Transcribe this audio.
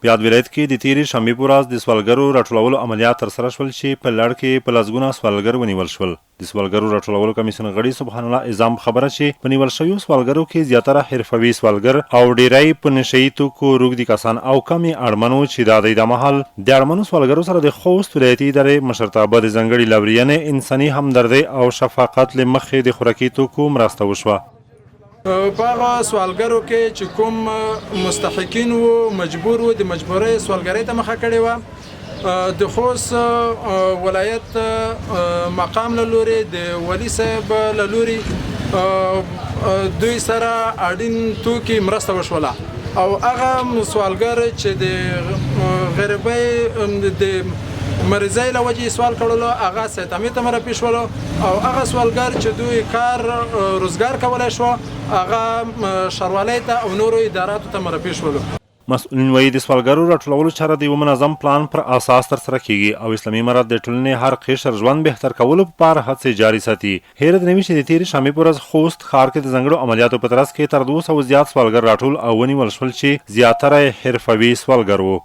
په یاد ولایت کې د تېرې شنبې په ورځ د سوالګرو راټولولو عملیات ترسره شول چې په لړ کې یې په لسګونه سوالګر ونیول شول. د سوالګرو راټولولو کمیسیون غړي سبحان الله عزام په خبره چې په نیول شویو سوالګرو کې زیاتره حرفوي سوالګر او ډېری په نشه یي توکو روږدي کسان او کم یې اړمن وو چې دا دی دا مهال د اړمنو سوالګرو سره د خوست ولایتي ادارې مشرتابه د ځانګړي لورینې، انساني همدردۍ او شفقت له مخې د خوراکي توکو مرسته وشوه. په هغه سوالګرو کې چې کوم مستحقین وو، مجبور وو، د مجبورۍ سوالګرۍ ته مخه کړې وه، د خوست ولایت مقام له لوري، د ولي صاحب له لوري دوی سره اړین توکي مرسته وشوله او هغه سوالګر چې د غریبۍ د مریضۍ له وجې سوال کړلو هغه سیتامې ته مرفي شولو او هغه سوالګر چې دوی کار روزګار کولای شو هغه ښاروالۍ ته او نورو اداراتو ته مرفي شولو. مسؤلین وایي، د سوالګرو راټولولو چاره د یوه منظم پلان پر اساس ترسره کېږي او اسلامي امارت د ټولنې هر قشر ژوند بهتر کولو په پار هڅې جاري ساتي. هېره دې نه وي چې د تېرې شنبې په ورځ خوست ښار کې د ځانګړو عملیاتو په ترڅ کې تر 200 زیات سوالګر راټول او ونیول شول چې زیاتره یې حرفوي سوالګر وو.